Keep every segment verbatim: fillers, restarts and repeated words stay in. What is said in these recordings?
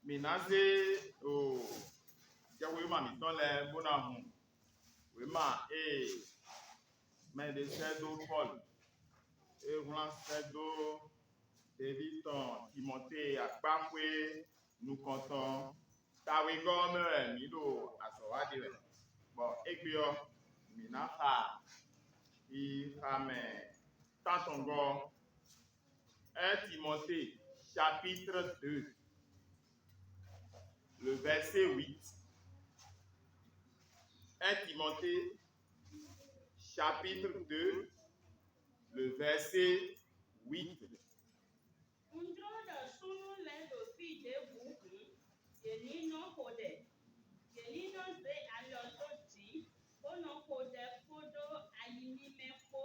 Mǐ ná zé o jɛwéma mǐtɔn lɛ́ɛ bó ná hun wěma e mɛɖé sɛ́ dó Pɔ́lu e wlán sɛ́ dó Deví tɔn Timɔtée akpáxwé nukɔntɔn. Tawegɔ́ ɔ́ mɛ wɛ mǐ ɖo azɔ̌ wa ɖe wɛ, bɔ égbé ɔ́, mǐ ná xa yi xamɛ tántɔngɔ́ ɔ́. Un Timothée, chapitre deux, le verset huit. Un Timothée, chapitre deux, le verset huit. Un jló ɖɔ súnnu lɛ́ɛ ɖo fí ɖěbǔ hǔn, yě ní nɔ xo ɖɛ; yě ní nɔ zé alɔ dó jǐ, bó nɔ xo ɖɛ kpódó ayi mímɛ́ kpó;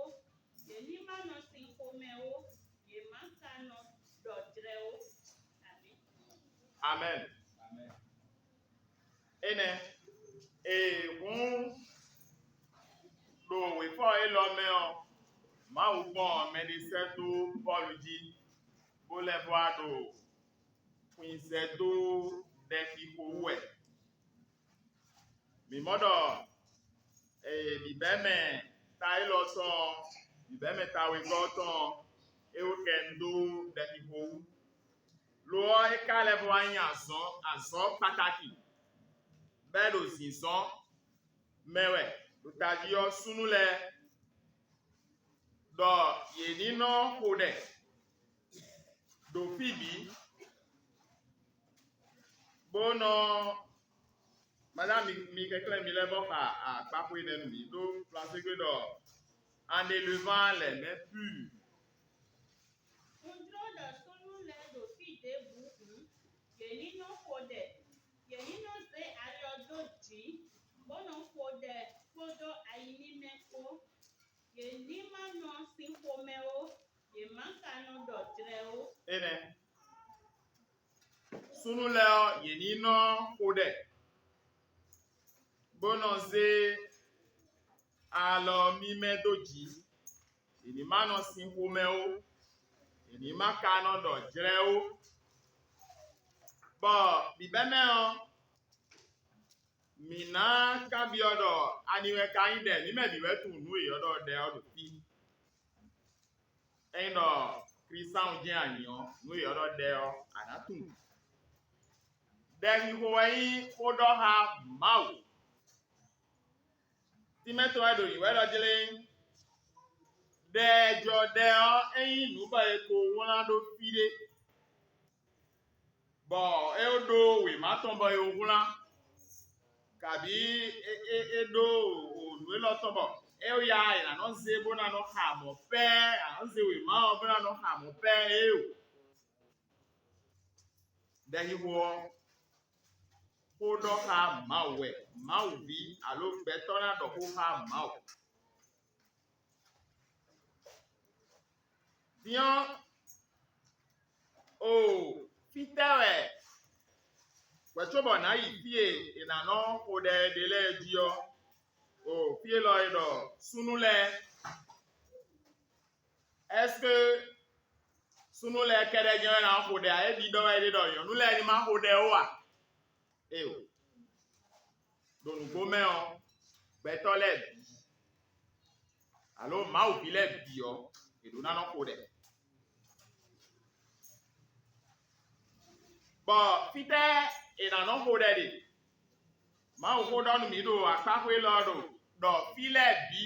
yě ní ma nɔ sin xomɛ ó; yě má ka nɔ ɖɔ jlɛ́ ó. Amǐ. Amɛn. Énɛ́, ee hǔn ɖo wěfɔ élɔ́ mɛ ɔ́, Mawu gbɔn mɛɖé sɛ́ dó Pɔ́lu jí, bó lɛ́ vɔ wá ɖo xwinzɛ dó ɖɛxixo wú wɛ. Mǐ mɔ ɖɔ bǐbɛ́mɛ ta élɔ́ tɔn ɔ́, bǐbɛ́mɛ ta wegɔ́ tɔn ɔ́, é wú kɛ un dó ɖɛxixo wú. Lo ɔ́, é ka lɛ́ vɔ wá nyí azɔ̌ azɔ̌ kpataki, bɔ é ɖo zǐnzɔ́n mɛ wɛ ɖo tají ɔ́ súnnu lɛ́ɛ, ɖɔ yě ní nɔ xo ɖɛ ɖo fí bǐ, bó nɔ. Madame, mi, mi kɛnklɛ́n mi lɛ́ vɔ xa akpáxwé nɛ́ nú mǐ ɖó flanségbe ɖɔ en élevant les mains pures. Un jló ɖɔ súnnu lɛ́ɛ ɖo fí ɖěbǔ hǔn, yě ní nɔ xo ɖɛ; yě ní nɔ zé alɔ dó jǐ, bó nɔ xo ɖɛ kpódó ayi mímɛ́ kpó; yě ní ma nɔ sin xomɛ ó; yě má ka nɔ ɖɔ jlɛ́ ó. Énɛ́, súnnu lɛ́ɛ ɔ́, yě ní nɔ xo ɖɛ, bó nɔ zé alɔ mímɛ́ dó jǐ; yě ní ma nɔ sin xomɛ ó; yě ní ma ka nɔ ɖɔ jlɛ́ ó. Bɔ bǐbɛ́mɛ ɔ́, mǐ ná kanbyɔ́ ɖɔ ani wɛ ka nyí ɖɛ mǐ mɛ bǐ wɛ tunwun nǔ e ylɔ́ ɖɔ ɖɛ ɔ́ ɖo fí. Ényí ɖɔ Klísáwun jɛ́n a nyǐ ɔ́, nǔ e ylɔ́ ɖɔ ɖɛ ɔ́, a nǎ tunwun. Ɖɛxixo wɛ nyí xó ɖɔ xá Mawu. Tínmɛ tɔn wɛ ɖo nyǐ wɛ ɖɔ jlé. Ɖɛ e jɔ ɖɛ ɔ́, é nyí nǔ bɔ è ko wlán ɖó fí ɖé, bɔ é ɖó wěma tɔn bɔ è wlán, kabǐ é é é ɖó nǔ élɔ́ tɔn bɔ é ya è nǎ nɔ zé bó ná nɔ xa mɔ̌ pɛ́, è nǎ nɔ zé wěma ɔ́ bó ná nɔ xa mɔ̌ pɛ́ é o. Ɖɛxixo ɔ́, xó ɖɔ xá Mawu wɛ; Mawu ví alo gbɛtɔ́ ná ɖɔ xó xá Mawu. Din ɔ́, o fítɛ́ wɛ hwɛ̌ cóbɔ nǎ yi fí e è nǎ nɔ xo ɖɛ ɖe lɛ́ɛ jí ɔ́? O fí élɔ́ e ɖɔ súnnu lɛ́ɛ, ɛ́seke súnnu lɛ́ɛ kɛ́ɖɛ́ jɛ́n wɛ ná xo ɖɛ ǎ? É ɖiɖɔ wɛ é ɖe ɖɔ nyɔ̌nu lɛ́ɛ ní ma xo ɖɛ ó a? Éeǒ. Ɖo nǔgbó mɛ ɔ́, gbɛtɔ́ lɛ́ɛ bǐ, alo Mawu ví lɛ́ɛ bǐ ɔ́, è ɖǒ ná nɔ xo ɖɛ. Bɔ fítɛ́ è nǎ nɔ xo ɖɛ ɖe? Mawuxó ɖɔ nú mǐ ɖo akpáxwé élɔ́ ɖo ɖɔ fí lɛ́ɛ bǐ.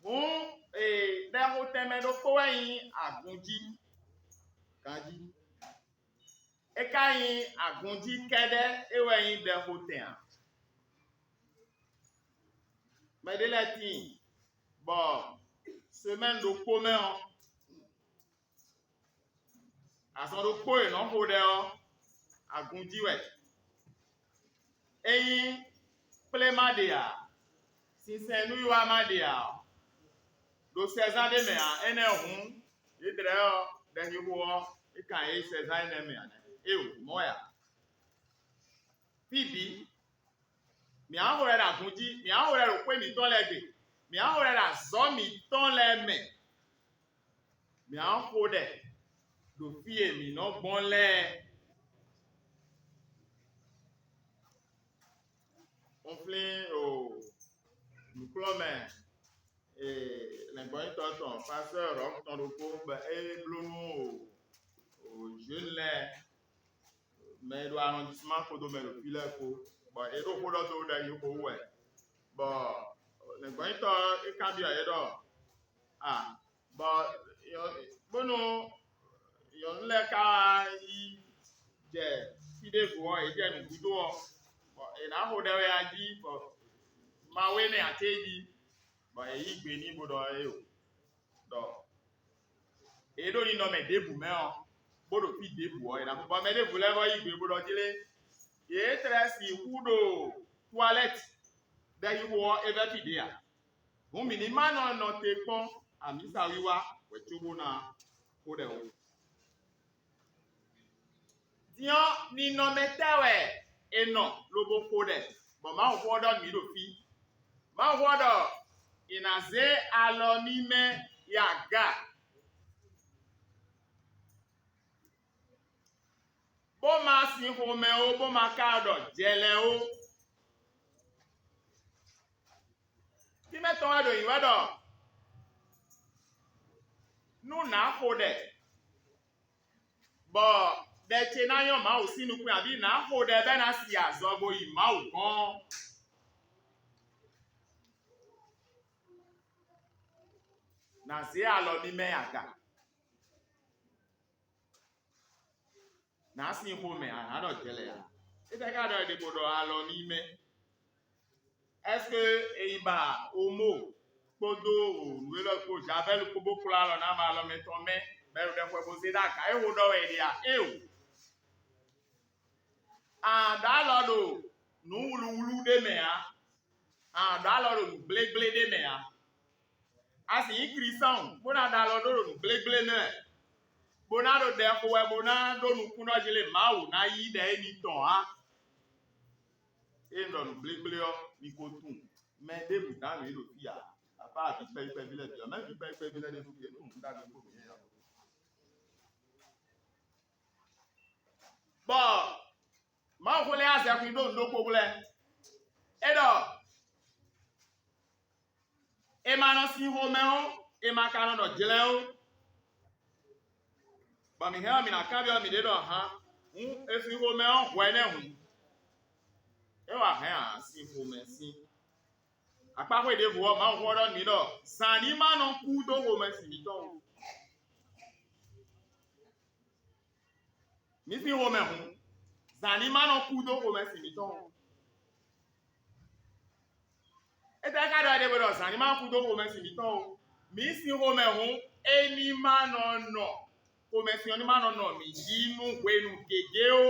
Hǔn ee ɖɛxotɛnmɛ ɖokpó wɛ nyí agun jí ganjí. É ka nyí agun jí kɛ́ɖɛ́ é wɛ nyí ɖɛxotɛn ǎ. Mɛɖé lɛ́ɛ tíin bɔ semɛ́ni ɖokpó mɛ ɔ́, azɔn ɖokpó e nɔ xo ɖɛ ɔ́, agun jí wɛ. Ényí kplé ma ɖe ǎ, sinsɛn nú yi wá ma ɖe ǎ, ɖo sɛzán ɖé mɛ ǎ, énɛ́ hǔn, yědɛ́lɛ́ ɔ́, ɖɛxixo ɔ́, é kan yě yi sɛzán énɛ́ mɛ ǎ nɛ́. Éeǒ, mɔ̌ wɛ ǎ. Fí bǐ, mǐ á xo lɛ́ ɖo agun jí, mǐ á xo lɛ́ ɖo xwé mǐtɔn lɛ́ɛ gbe, mǐ á xo lɛ́ ɖo azɔ̌ mǐtɔn lɛ́ɛ mɛ, mǐ á xo ɖɛ ɖo fí e mǐ nɔ gbɔn lɛ́ɛ. Un flín o nǔkplɔ́nmɛ lɛ̌ngbɔ́nyitɔ́ tɔn, pasteur Rock tɔn ɖokpó bɔ é bló nú o jeune lɛ́ɛ, mɛ e ɖo arrondissement kpódó mɛ e ɖo fí lɛ́ɛ kpó, bɔ é ɖo xó ɖɔ dó ɖɔ yi xó wú wɛ, bɔ lɛ̌ngbɔ́nyitɔ́ é kanbyɔ́ yě ɖɔ a bɔ bónú nyɔ̌nu lɛ́ɛ ka wá yi jɛ fí ɖěvo ɔ́, yě jɛ nǔ gúdo ɔ́, bɔ è nǎ xo ɖɛ wɛ a jí, bɔ Mawu énɛ́ ǎ cé jí, bɔ è yí gbe n'i bó ɖɔ éyo, ɖɔ è ɖo ninɔmɛ ɖěbǔ mɛ ɔ́, bó ɖo fí ɖěbǔ ɔ́, è nǎ bɔ mɛ ɖěvo lɛ́ɛ vɔ yí gbe bó ɖɔ jlé yě tlɛ sixú ɖo twalɛ́ti ɖɛxixo ɔ́ é vɛ́ fí ɖě ǎ. Hǔn mǐ ní ma nɔ nɔ te kpɔ́n amǐsawiwa wɛ cóbó ná xo ɖɛ ó. Din ɔ́, ninɔmɛ tɛ́ wɛ è nɔ lobo xo ɖɛ, bɔ Mawuxó ɔ́ ɖɔ nǔ ɖo fí. Mawuxó ɔ́ ɖɔ è nǎ zé alɔ mímɛ́ yi aga, bó ma sin xomɛ ó, bó ma ka ɖɔ jɛ lɛ́ɛ ó. Fí mɛ tɔn wɛ ɖo nyǐ wɛ ɖɔ nú nǎ xo ɖɛ, bɔ ɖɛ ce ná nyɔ́ Mawu sín nukún, abǐ nǎ xo ɖɛ bɔ é ná si azɔgo yi Mawu gɔ́n ɔ́, nǎ zé alɔ mímɛ́ aga. Nǎ sin xomɛ, a nǎ ɖɔ jɛ lɛ́ɛ ǎ. Étɛ́ ka ɖɔ è ɖe bó ɖɔ alɔ ní mɛ? Ɛ́seke è yi ba omo kpódó nǔ élɔ́ kpó Javɛ́lu kpó bó kplɔ́ alɔ ná ma alɔ mɛtɔn mɛ, bɔ è ɖo ɖɛxwɛ bó zé ɖó aga? É xo ɖɔ wɛ è ɖe a? Éeǒ! A ɖǒ alɔ ɖo nǔ wlúwlú ɖé mɛ ǎ; a ɖǒ alɔ ɖo nǔ gblégblé ɖé mɛ ǎ. A sǐ nyí Klísáun bó ná ɖó alɔ ɖó ɖo nǔ gblégblé mɛ wɛ, bó ná ɖo ɖɛ xo wɛ bó ná ɖó nukúnnɔ́ jlé Mawu ná yí ɖɛ énitɔn ǎ. Ée un ɖɔ nǔ gblégblé ɔ́, mi ko tunwun mɛ ɖěbǔ ná mǐ ɖo fí ǎ. Apá vǐ kpɛví kpɛví lɛ́ɛ bǐ ɔ́, mɛ vǐ kpɛví kpɛví lɛ́ɛ ɖésú yě tunwun nǔ ɖagbe kpó mǐ yɛ ǎ. Bɔ Mawuxó lɛ́ɛ azɛkún dó nǔ ɖokpó xlɛ́. É ɖɔ è ma nɔ sin xomɛ ó, è ma ka nɔ ɖɔ jlɛ́ ó. Bɔ mǐ hɛn ɔ́, mǐ ná kanbyɔ́ mǐɖée ɖɔ: Hǎn, hǔn è sin xomɛ ɔ́ hwɛ nɛ́ hǔn? É wa hɛn ǎ, sin xomɛ sín. Akpáxwé ɖěvo ɔ́, Mawuxó ɔ́ ɖɔ nǔ n'i ɖɔ: Zǎn ní ma nɔ kú dó xomɛ sin mǐtɔn ó. Mǐ sín xomɛ hǔn, zǎn ní ma nɔ kú dó xomɛsin mǐtɔn ó. Étɛ́ ka ɖɔ é ɖe bó ɖɔ zǎn ní ma kú dó xomɛsin mǐtɔn ó? Mǐ sín xomɛ hǔn, é ní ma nɔ nɔ xomɛsin ɔ́ ní ma nɔ nɔ mǐ jí nú hwenu gěgé ó.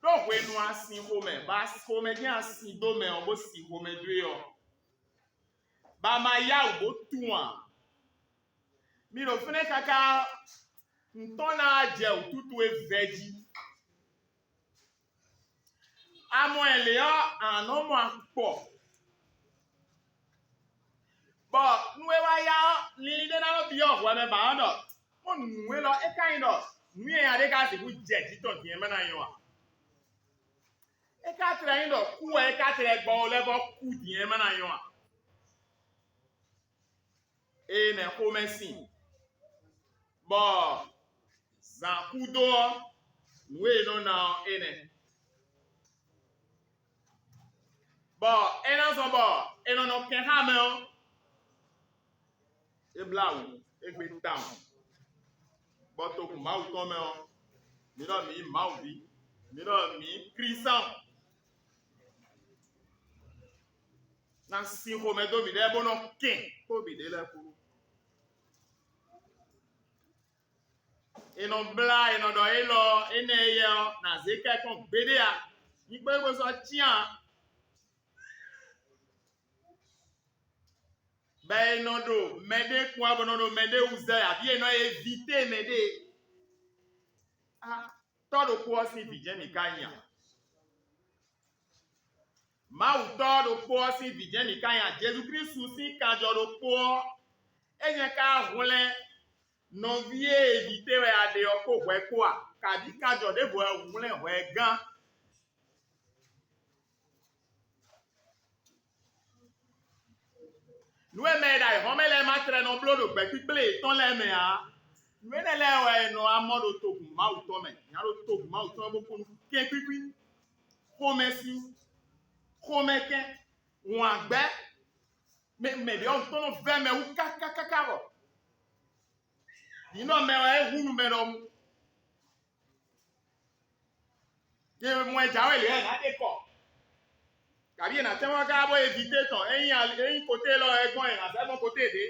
Ɖó hwenu a sin xomɛ, bɔ a xomɛ jɛ́n a sin dó mɛ ɔ́, bó sin xomɛ dó e ɔ́, bɔ a ma yá wǔ bó tunwun ǎ. Mi ɖo fínɛ́ káká ɔ́, ntɔ́n ná wá jɛ wǔtútú e vɛ́ jí. A mɔ ɛ lě ɔ́, a nǎ nɔ mɔ akpɔ, bɔ nú é wá yá ɔ́, linlin ɖé ná nɔ byɔ́ hwɛ mɛ ba ɔ́ ɖɔ: Mɔ nǔ élɔ́, é ka nyí ɖɔ nǔ nyanya ɖé ka sixú jɛ jǐ tɔn din ɔ́ mɛ ná nyɔ́ a? É ka tlɛ nyí ɖɔ kú wɛ é ka tlɛ gbɔ ó lɛ́ vɔ kú din ɔ́ mɛ ná nyɔ́ a? Énɛ́ xomɛ sin, bɔ zǎn kúdó ɔ́, nǔ e è nɔ ná ɔ́ é nɛ́. Bɔ é ná zɔn bɔ è nɔ nɔ kɛn xá mɛ ɔ́, é blá wǔ, é gbe tawun, bɔ togun Mawu tɔn mɛ ɔ́, mǐ ɖɔ mǐ nyí Mawu ví, mǐ ɖɔ mǐ nyí Klísáun. Ná sin xomɛ dó mǐɖée bó nɔ kɛn kpó mǐɖée lɛ́ɛ kpó. È nɔ blá, è nɔ ɖɔ élɔ́ énɛ́ éyɛ́ ɔ́, nǎ zé kɛ́ kpɔ́n gbeɖé ǎ. Nyí kpé kpé sɔ́ cyán. Bɔ è nɔ ɖo mɛɖé kpɔ́n wɛ bɔ è nɔ ɖo mɛɖé wú zɛ wɛ, abǐ è nɔ évité mɛɖé. Á, tɔ́ ɖokpó ɔ́ sín vǐ jɛ́n mǐ ka nyí a? Mawu tɔ́ ɖokpó ɔ́ sín vǐ jɛ́n mǐ ka nyí a? Jezu Klísu sín kanjɔ ɖokpó ɔ́, é nyɛ ka hwlɛ́n Nɔví e vǐ towe wɛ a ɖe ɔ́ kpó hwɛ kpó a? Kabǐ ka jɔ ɖěvo wɛ hwlɛ́n hwɛ gán? Nǔ e mɛ e ɖo ayǐhɔ́n mɛ lɛ́ɛ ma tlɛ nɔ bló ɖo gbɛ̌kpíkplé yětɔn lɛ́ɛ mɛ ǎ. Nǔ énɛ́ lɛ́ɛ wɛ è nɔ wá mɔ ɖo togun Mawu tɔn mɛ. Nya ɖo togun Mawu tɔn mɛ bó kú nú kɛ́nkwíkwí, xomɛsin, xomɛkɛn, wǎngbɛ́, mɛ mɛ ɖě ɔ́ tɔn nɔ vɛ́ mɛ wú káká káká bɔ Nǐnɔ mɛ wɛ é hu nú mɛ ɖɔhun. Yě mɔ ɛ jǎwe lě wɛ è nǎ ɖe kɔ. Kabǐ è nǎ tɛ́nmɔ ká bó évité tɔn, ényí ali- ényí koté élɔ́ wɛ é gbɔn è nǎ sɛ́ gbɔn koté ɖě.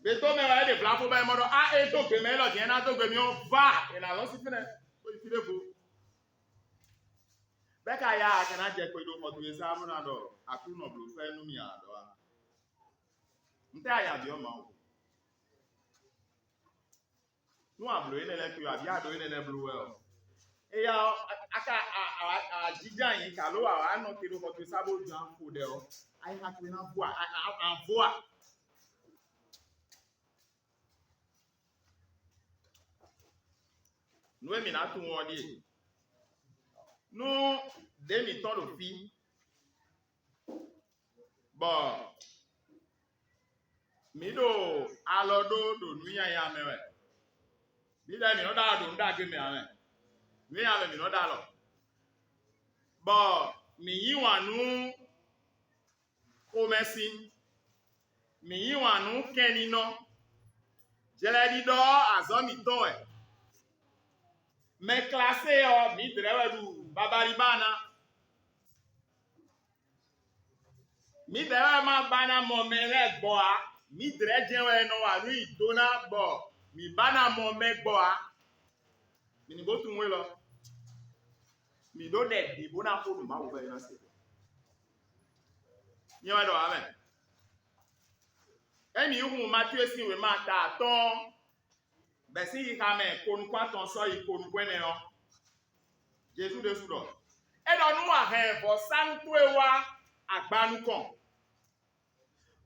Gbětɔ́ mɛ wɛ é ɖe vlavo bɔ è mɔ ɖɔ á é dó gbe mɛ élɔ́ din é ná dó gbe mì ɔ́ vá è nǎ lɔ́n sí fínɛ́ bó yi fí ɖěvo. Bɛ́ ka ya a ka ná jɛ kpe ɖo xɔ towe sá bó ná ɖɔ Aklúnɔ blǒ fɛ́ nú mì ǎ ɖɔ a? Ntɛ́ a ya byɔ́ Mawu? Nú a blǒ énɛ́ lɛ́ɛ kpe ɔ́, abǐ a ɖó énɛ́ lɛ́ɛ bló wɛ ɔ́, éyá ɔ́, a ka ajijɛ anyi ka ló a wǎ nɔ te ɖo xɔ towe sá bó jɔ afo ɖɛ ɔ́, ayixa towe ná vo a? A vo a? Nǔ e mǐ ná tunwun ɔ́ ɖíe: nú ɖě mǐtɔn ɖo fí, bɔ mǐ ɖo alɔ ɖó ɖo nǔ nyanya mɛ wɛ. Mǐ lɛ́ɛ mǐ nɔ ɖó alɔ ɖo nǔ ɖagbe mɛ ǎ mɛ. Nǔ nyanya mɛ mǐ nɔ ɖó alɔ, bɔ mǐ yí wǎn nú xomɛsin, mǐ yí wǎn nú kɛnninɔ. Jlɛɖiɖɔ ɔ́, azɔ̌ mǐtɔn wɛ. Mɛ klasé ɔ́, mǐdɛɛ wɛ ɖu babalibá ná. Mǐdɛɛ wɛ ma ba ná mɔ mɛ lɛ́ɛ gbɔ ǎ. Mǐdɛɛ jɛ́n wɛ è nɔ wa nǔ nyi do ná bɔ mǐ ba ná mɔ mɛ gbɔ ǎ. Mǐ ní bó tunwun élɔ́. Mǐ ɖó ɖɛ bǐ bó ná xo nú Mawu bɔ é ná se. Nyɛ wɛ ɖɔ amɛ. Ényí mǐ hun Matíwe sín wěma ta atɔ́ɔ́n, bɛ̌ sín xixa mɛ ko nukún atɔn sɔ́ yi ko nukún ɛnɛ ɔ́, Jezu ɖésú ɖɔ: É ɖɔ nú a hɛn vɔ̌sánú towe wá agba nukɔn,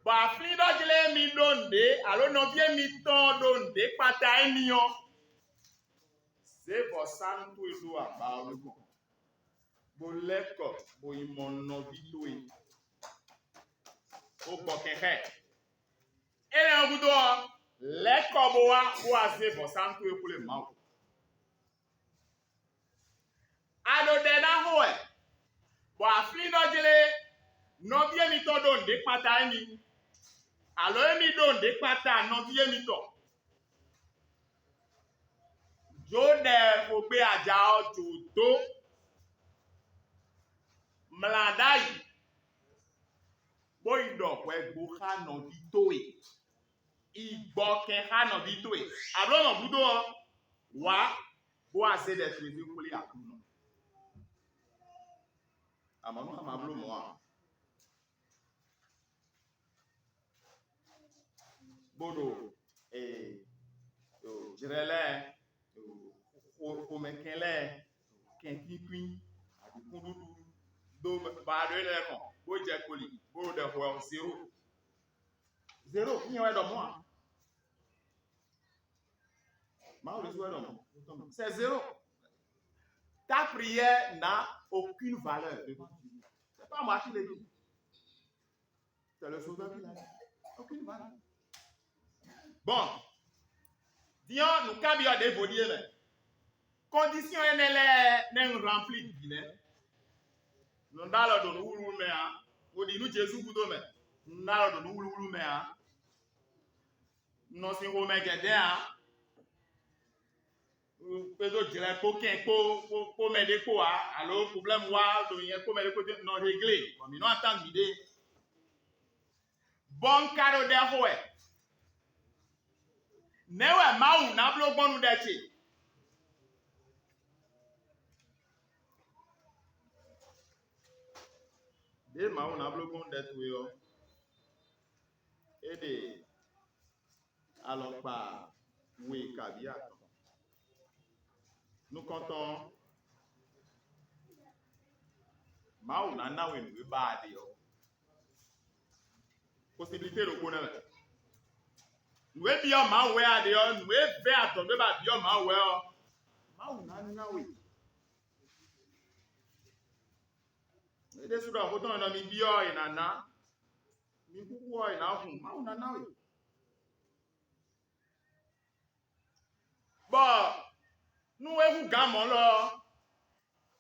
bɔ a flín ɖɔ jlé émí ɖó nǔɖé, alǒ nɔví émítɔn ɖó nǔɖé kpata émí ɔ́, zě vɔ̌sánú towe ɖó agba ɔ́ nukɔn, bó lɛ́ kɔ bó yi mɔ nɔví towe, bó gbɔ kɛn xá ɛ. Énɛ́ ɔ́ gúdo ɔ́, lɛ̌ kɔ bó wá, bó wá zé vɔ̌sánú towe xwlé Mawu. A ɖo ɖɛ ná xo wɛ, bɔ a flín ɖɔ jlé nɔví émítɔn ɖó nǔɖé kpata émí, alǒ émí ɖó nǔɖé kpata nɔví émítɔn. Jǒ ɖɛ xogbe aja ɔ́ jǒ dó mlǎ ɖ'ayǐ, bó yi ɖɔ hwɛgbo xá nɔví towe, yi gbɔ kɛn xá nɔví towe. Ablɔ̌mɔ gúdo ɔ́, wǎ, bó wá zé ɖɛ towe dó xwlé Aklúnɔ. Amɔ̌ nú a ma bló mɔ̌ ǎ, bó ɖo jlɛ lɛ́ɛ, xomɛkɛn lɛ́ɛ, kɛnkwíkwín, aɖǔkúɖúɖú dó ba ɖó lɛ́ɛ kɔn, bó jɛ koli, bó ɖo ɖɛ hwɛ ɔ́ zéro. Zéro, nyɛ wɛ ɖɔ mɔ̌ ǎ. Mawu ɖésú wɛ ɖɔ mɔ̌. C'est zéro. Ta prière n'a aucune valeur devant Dieu. C'est pas moi qui le dis. C'est le Sauveur qui l'a dit. Aucune valeur. Bon, din ɔ́, nǔkanbyɔ́ ɖěvo ɖíe mɛ. Condition énɛ́ lɛ́ɛ nɛ́ un rempli bǐ nɛ́. Nɔ ɖó alɔ ɖo nǔwúlúwú mɛ ǎ. Vo ɖi nú Jezu gúdo mɛ. Nɔ ɖó alɔ ɖo nǔwúlúwú mɛ ǎ. Nɔ sin xomɛ gɛ̌dɛ́ ǎ. Kpédó jlɛ kpó kɛn kpó kpó mɛ ɖé kpó ǎ, alo problème wá ɖo nyɛ kpó mɛ ɖé kpó nɔ réglé, bɔ mǐ nɔ atán mǐɖée. Bɔ un ka ɖo ɖɛ xo wɛ. Nɛ̌ wɛ Mawu ná bló gbɔn nú ɖɛ ce? Ɖěe Mawu ná bló gbɔn nú ɖɛ towe ɔ́, é ɖe alɔkpa we kabǐ atɔn. Nukɔntɔn ɔ́, Mawu ná ná we nǔ e ba a ɖe ɔ́. Possibilité ɖokpó nɛ́ mɛ. Nǔ e byɔ́ Mawu wɛ a ɖe ɔ́, nǔ e vɛ́ adɔ̌ ɖé ba byɔ́ Mawu wɛ ɔ́, Mawu ná ná we. É ɖésú ɖɔ xó tɔn e nɔ mi byɔ́ ɔ́, è nǎ ná. Mi kúkú ɔ́, è nǎ hun. Mawu ná ná we. Bɔ nú é hú gǎn mɔ̌ lɔ ɔ́,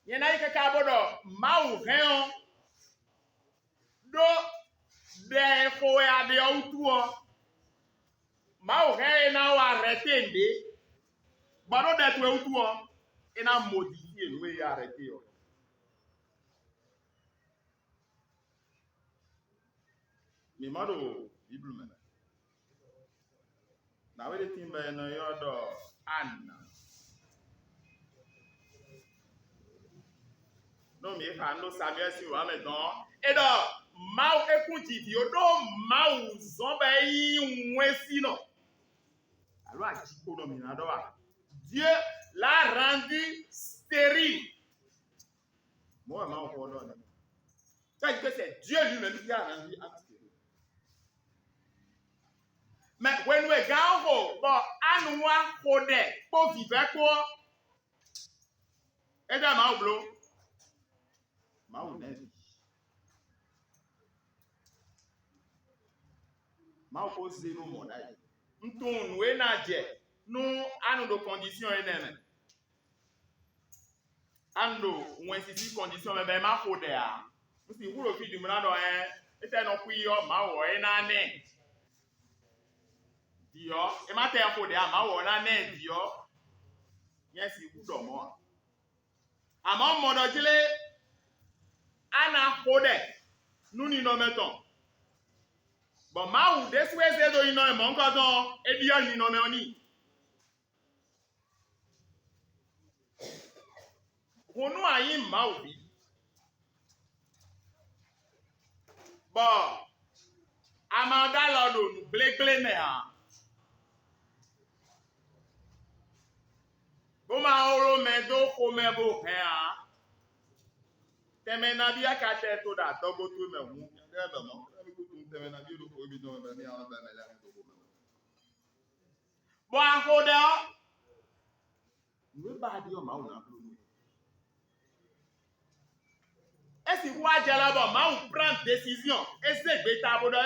nyɛ ná yi káká bó ɖɔ Mawu hɛn ɔ́ ɖó ɖɛ e xo wɛ a ɖe ɔ́ wútu ɔ́, Mawu hɛn é ná wá arrêté nǔɖé, bɔ ɖó ɖɛ towe wútu ɔ́, é ná modifie nǔ e é arrêté ɔ́. Mǐ mɔ ɖo Biblu mɛ. Nǎwe ɖé tíin bɔ è nɔ ylɔ́ ɖɔ Ana. Nú mǐ xa nú Samuɛ́li sín wǎ mɛ dɔn ɔ́, é ɖɔ Mawu é kún ji vǐ ó ɖó Mawu zɔ́n bɔ é nyí wɛnsinɔ. Alo ajikponɔ mǐ ná ɖɔ wá. Dieu l'a rendu stérile. Mɔ̌ wɛ Mawu xɔ ɖɔ nɛ́. C'est-à-dire que c'est Dieu lui-même qui a rendu acte stérile. Mais hwenu e gǎn ɔ́ xo bɔ Anu wá xo ɖɛ kpó vǐvɛ́ kpó ɔ́, é ɖɔ Mawu bló. Mawu nɛ́ vi. Mawu ko zé nú mɔ̌ ɖ'ayǐ. Un tunwun nǔ e ná jɛ nú Anu ɖo kɔndisiyɔn énɛ́ mɛ. Anu ɖo wɛnsinsin kɔndisiyɔn mɛ bɔ é má xo ɖɛ ǎ. Un sixú ɖo fí din bó ná ɖɔ ɛ étɛ́ nɔ xwí ɔ́, Mawu ɔ́ é ná nɛ ɛ. Vǐ ɔ́, é má tɛ xo ɖɛ ǎ, Mawu ɔ́ ná nɛ ɛ vǐ ɔ́. Nyɛ sixú ɖɔ mɔ̌ ǎ. Amɔ̌ mɔ ɖɔ jlé á ná xo ɖɛ nú ninɔmɛ tɔn, bɔ Mawu ɖésú e zé ɖo ninɔmɛ mɔ̌hunkɔtɔn ɔ́, é ɖyɔ́ ninɔmɛ ɔ́ n'i. Hun nú a nyí Mawu ví, bɔ a ma ɖó alɔ ɖo nǔgblégblémɛ ǎ, bó ma wló mɛ dó xomɛ bó hɛn ǎ. Tɛnmɛ nabí a ka tɛ to ɖo adɔgo towe mɛ hǔn? Ɖɛ́ ɖɔ mɔ̌, é ná bí kútu tɛnmɛ nabí ɖokpó é bí dɔn mɛ bɔ mí ǎ wá bɛ mɛ lɛ́ɛ ɖokpó mɛ. Bɔ a xo ɖɛ ɔ́, nǔ e ba a ɖe ɔ́, Mawu ná bló nú we. É sixú wá jɛ lɔ bɔ Mawu prán desiziyɔn, é zé gbe ta bó ɖɔ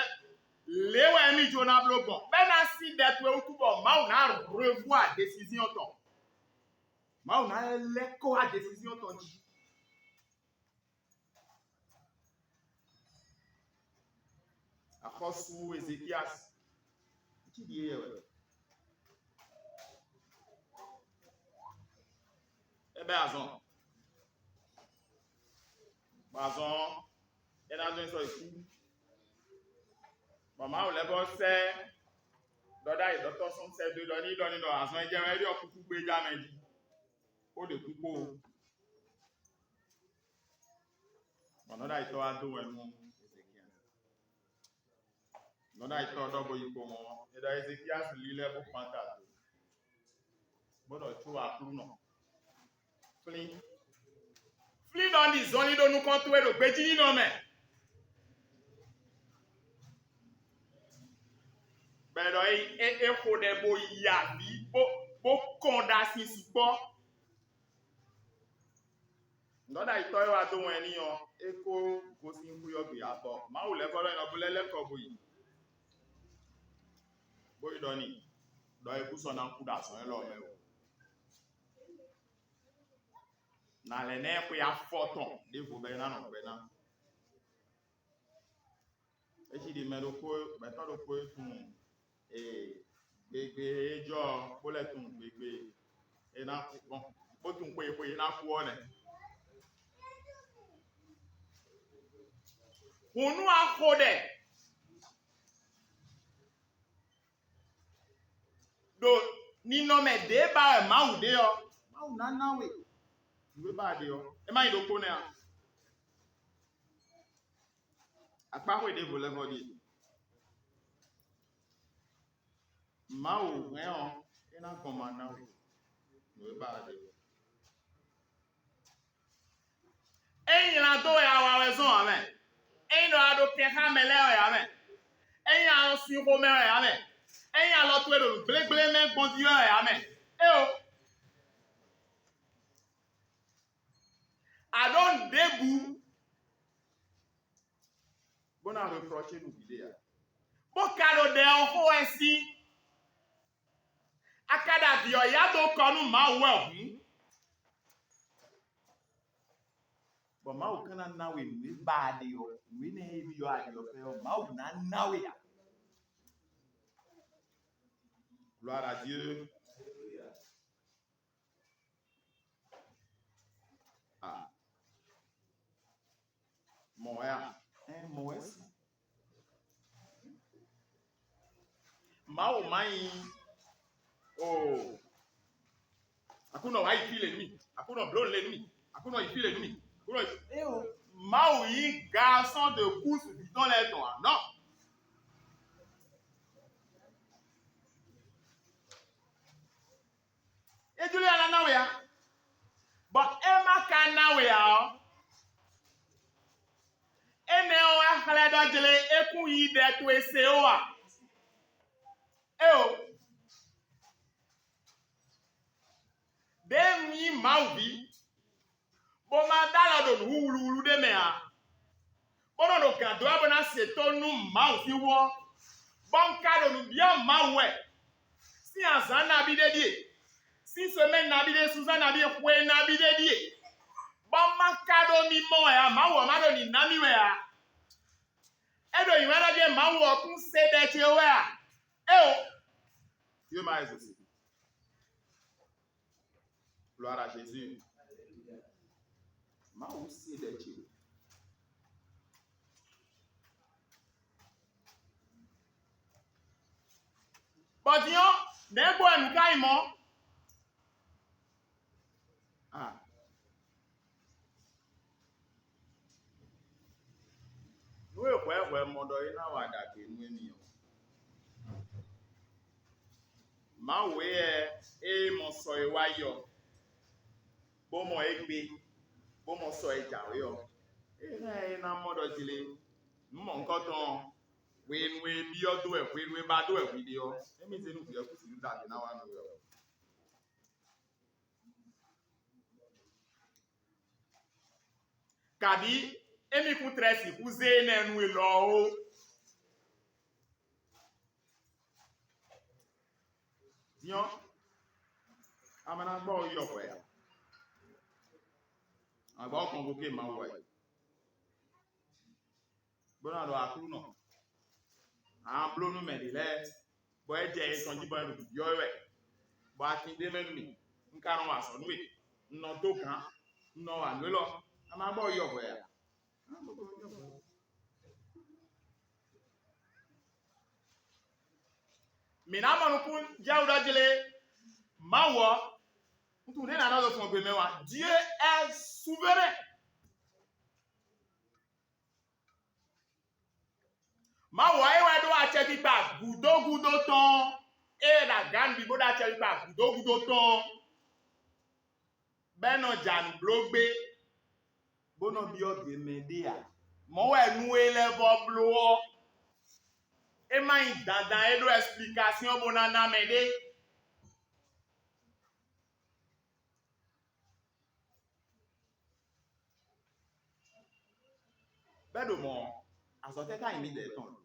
lě wɛ émí jló ná bló gbɔn, bɔ é ná sín ɖɛ towe wútu bɔ Mawu ná revoir desiziyɔn tɔn. Mawu ná lɛ́ kɔ wá desiziyɔn tɔn jí. Axɔ́sú Ezekiasi, cí ɖíe yɛ wɛ. É bɛ́ azɔn, bɔ azɔn ɔ́, é ná zɔ́n yi sɔ́ yi kú. Bɔ Mawu lɛ́ vɔ́ sɛ́ ɖɔ ɖ'ayǐ ɖɔtɔ́ sɔ́ sɛ́ dó ɖɔ ní ɖɔ ní ɖɔ azɔn e jɛ wɛ é ɖe ɔ́ kúkú gbé jɛ amɛ jí, bó ɖe kú kpó. Bɔ nɔ́ ɖo ayǐtɔ́ wá dó wɛn nú Ezekiasi. Nɔ́ ɖo ayǐtɔ́ ɖɔ bó yi kpowun ɔ́, é ɖɔ Ezekiasi lílɛ́ bó kpan ta dó, bó ɖɔ: Có Aklúnɔ, flín, flín ɖɔ un ɖi zɔnlin ɖo nukɔn towe ɖo gbejí nínɔ mɛ. Bɔ é ɖɔ é é é xo ɖɛ bó yi avǐ bó bó kɔn ɖa sin sukpɔ́. Nǔ ɖɔ ayǐtɔ́ e wá dó wɛn n'i ɔ́, é ko gosín xwé ɔ́ bǐ abɔ. Mawu lɛ́ vɔ́ ɖɔ é nɔ bó lɛ́ lɛ́ kɔ bó yi, bó yi ɖɔ n'i ɖɔ é kú sɔ́ ná kú ɖo azɔ̌ élɔ́ mɛ o. Nǎ lɛ́ ná ɛ xwe afɔ tɔn ɖěvo bɔ é ná nɔ gbɛ ná. É cí ɖi mɛ ɖokpó, mɛ̌tɔ́ ɖokpó e tunwun ee gbegbe e jɔ ɔ́, bó lɛ́ tunwun gbegbe e ná kú gbɔn, bó tunwun xwe e xwe e ná kú ɔ́ nɛ́. Hǔn nú a xo ɖɛ ɖo ninɔmɛ ɖě ba wɛ Mawu ɖe ɔ́, Mawu ná ná we nǔ e ba ɖe ɔ́, é má nyí ɖokpó nɛ́ a? Akpáxwé ɖěvo lɛ́ vɔ ɖíe. Mawu hɛn ɔ́, é ná gbɔn ma ná we nǔ e ba ɖe ɔ́. Ényí nylá dó wɛ a wa wɛ zɔ́n ǎ mɛ, ényí ɖɔ a ɖo kɛn xá mɛ lɛ́ɛ wɛ ǎ mɛ, Ényí a nɔ sin xomɛ wɛ ǎ mɛ, ényí alɔ towe ɖo nǔgblégblémɛ gbɔn jí wɛ ǎ mɛ, éeǒ, a ɖǒ nǔ ɖěbǔ bó ná reproché nú vǐ ɖé ǎ, bó ka ɖo ɖɛ ɔ́ xo wɛ sín. A ka ɖo avǐ ɔ́ ya dó kɔ nú Mawu wɛ hǔn, bɔ Mawu ka ná ná we nǔ e ba a ɖe ɔ́, nǔ énɛ́ e byɔ́ a ɖe ɔ́ fɛ ɔ́, Mawu ná ná we ǎ. Gloire à Dieu. Ah. Mɔ̌ wɛ a? Ɛn, mɔ̌ wɛ sin. Mawu má nyí o. Aklúnɔ wá yi fí lě nú mì. Aklúnɔ blǒ lě nú mì. Aklúnɔ yi fí lě nú mì. Aklúnɔ yi. Éeǒ. Mawu nyí garçon de course vǐ tɔn lɛ́ɛ tɔn ǎ. Nɔ. É jló ná ná we ǎ. Bɔ é má ka ná we ǎ ɔ́, énɛ́ ɔ́ wɛ xlɛ́ ɖɔ jlé é kún yí ɖɛ towe se ó a? Éeǒ, ɖěe un nyí Mawu ví, bó ma ɖó alɔ ɖo nǔ wluwlu ɖé mɛ ǎ, bó nɔ ɖo gǎn dó wɛ bó ná se tónú nú Mawu sín hú ɔ́, bɔ un ka ɖo nǔ byɔ́ Mawu wɛ sín azǎn nabí ɖé ɖíe, sín semɛ́ni nabí ɖé, sunzán nabí, xwe nabí ɖé ɖíe, bɔ un ma ka ɖo mi mɔ wɛ ǎ, Mawu ɔ́ ma ɖo nǐ ná mì wɛ ǎ. É ɖo nyǐ wɛ ɖɔ jɛ́n Mawu ɔ́ kún se ɖɛ ce wɛ a? Éeǒ. Dieu m'a exaucé. Gloire à Jésus. Mawu se ɖɛ ce. Bɔ din ɔ́, nɛ̌ gbɔ wɛ nǔ ka nyí mɔ̌? Ah. Nú è hwɛ̌ hwɛ mɔ ɖɔ é ná wa ɖagbe nú émí ɔ́, Mawu éyɛ́ e mɔ sɔ e wá yi ɔ́, bó mɔ égbé, bó mɔ sɔ e jǎwe ɔ́, é hɛn é ná mɔ ɖɔ jlé nǔ mɔ̌hunkɔtɔn ɔ́, hwenu e byɔ́ dó wɛ, hwenu e ba dó wɛ hwi ɖe ɔ́, émí zé nú vǐ ɔ́ kú sixú ɖagbe ná wa nú we ɔ́. Kabǐ émí kún tlɛ sixú zé énɛ́ nú élɔ́ ó. Din ɔ́, a ma ná gbɔ yɔ hwɛ ǎ. A gbɔ kɔn gúké Mawu wɛ, bó ná ɖɔ Aklúnɔ, a bló nú mɛ ɖě lɛ́ɛ, bɔ é jɛ yě tɔn jí bɔ é ɖo byɔ́ wɛ, bɔ atin ɖ'é mɛ nú mì, un ka nɔ wa azɔ̌ nú we, un nɔ dó gǎn, un nɔ wa nǔ élɔ́, a ma gbɔ yɔ hwɛ ǎ. Mǐ ná mɔ nukún jɛ wú ɖɔ jlé Mawu ɔ́, nukún ɖé ná nɔ ɖo fɔn gbe mɛ wá. Dieu est souverain. Mawu ɔ́, é wɛ ɖó acɛkpikpa gǔdo gúdo tɔn, é wɛ ɖo agǎn bǐ bó ɖó acɛkpikpa gǔdo gúdo tɔn, bɔ é nɔ ja nǔ bló gbé, bó nɔ byɔ́ gbe mɛ ɖé ǎ. Mɔ̌ wɛ nú é lɛ́ vɔ́ bló ɔ́, é má nyí dandan é ɖó ɛsplikasyon bó ná ná mɛ ɖé. Bɛ́ ɖo mɔ̌, azɔ̌ tɛ́ ka nyí midɛɛ tɔn lo?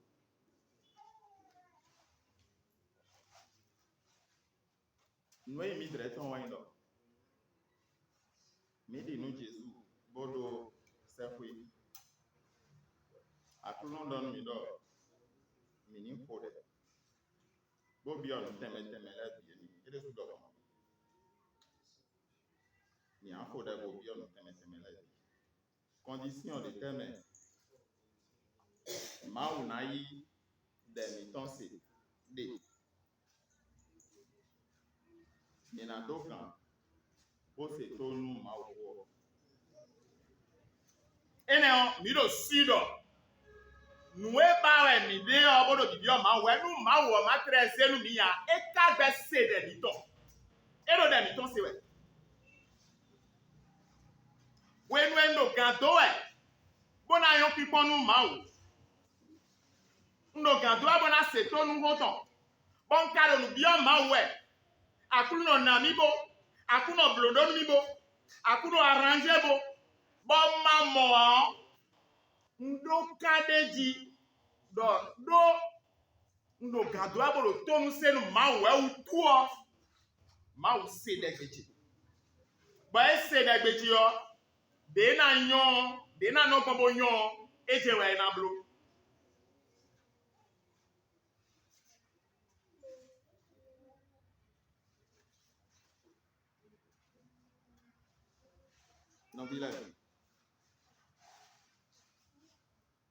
Nǔ e nyí midɛɛ tɔn wɛ nyí ɖɔ mǐ ɖi nǔ Jezu bó ɖó sɛ́xwé. Aklúnɔ ɖɔ nú mǐ ɖɔ mǐ ní xo ɖɛ, bó byɔ́ nǔ tɛnmɛ tɛnmɛ lɛ́ɛ bǐ é n'i. É ɖésú ɖɔ gbɔn. Mǐ á xo ɖɛ bó byɔ́ nǔ tɛnmɛ tɛnmɛ lɛ́ɛ bǐ. Kɔndisiyɔn ɖě tɛ́ mɛ Mawu ná yí ɖɛ mǐtɔn se ɖe? Mǐ ná dó gǎn bó se tónú Mawu xó ɔ́. Énɛ́ ɔ́, mǐ ɖo sí ɖɔ nǔ e ba wɛ mǐ ɖe ɔ́, bó ɖo ɖiɖi ɔ́ Mawu wɛ, nú Mawu ɔ́ ma tlɛ zé nú mǐ ǎ, é ka gbɛ́ se ɖɛ mǐtɔn. É ɖo ɖɛ mǐtɔn se wɛ. Hwenu e un ɖo gǎn dó wɛ, bó ná nyɔ́ kpíkpɔ́n nú Mawu. Un ɖo gǎn dó wá bó ná se tónú xó tɔn, bɔ un ka ɖo nǔ byɔ́ Mawu wɛ. Aklúnɔ ná mì bó, Aklúnɔ blǒ ɖó nú mì bó, Aklúnɔ aranzé bó, bɔ un ma mɔ ǎ ɔ́, un ɖó ká ɖ'é jí ɖɔ ɖó un ɖo gǎn dó wá bó ɖo tónú se nú Mawu wɛ wútu ɔ́, Mawu se ɖɛgbe ce. Bɔ é se ɖɛgbe ce ɔ́, ɖě ná nyɔ́ ɔ́, ɖě ná nɔ gbɔn bó nyɔ́ ɔ́, é jɛ wɛ é ná bló. Nɔví lɛ́ɛ,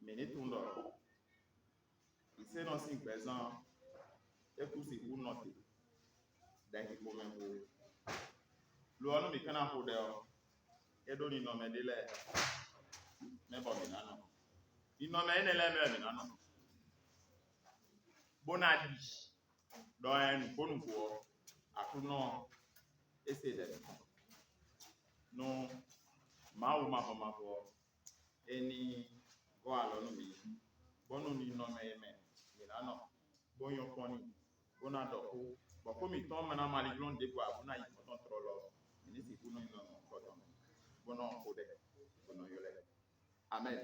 mǐ ní tunwun ɖɔ Isenɔ sín gbɛzán ɔ́, é kú sixú nɔ te ɖɛxixo mɛ xo. Lo ɔ́, nú mǐ ka ná xo ɖɛ ɔ́, é ɖó ninɔmɛ ɖé lɛ́ɛ mɛ bɔ mǐ ná nɔ. Ninɔmɛ énɛ́ lɛ́ɛ mɛ wɛ mǐ ná nɔ, bó ná ɖi ɖɔ ɛ nǔgbó nǔgbó ɔ́, Aklúnɔ ɔ́, é se ɖɛ mǐtɔn. Nú Mawu mavɔ mavɔ ɔ́, é ní gɔ́ alɔ nú mǐ, bónú ninɔmɛ e mɛ mǐ ná nɔ, bó nyɔ́ kpɔ́n n'i, bó ná ɖɔ xó, bɔ xó mǐtɔn ma ná malíglɔ́n ɖěbǔ ǎ, bó ná yi xɔ́ntɔn tlɔlɔ, mǐ ní sixú nɔ nyi nɔ nukɔntɔn, bó nɔ xo ɖɛ, bó nɔ ylɔ́ ɛ. Amɛ́n.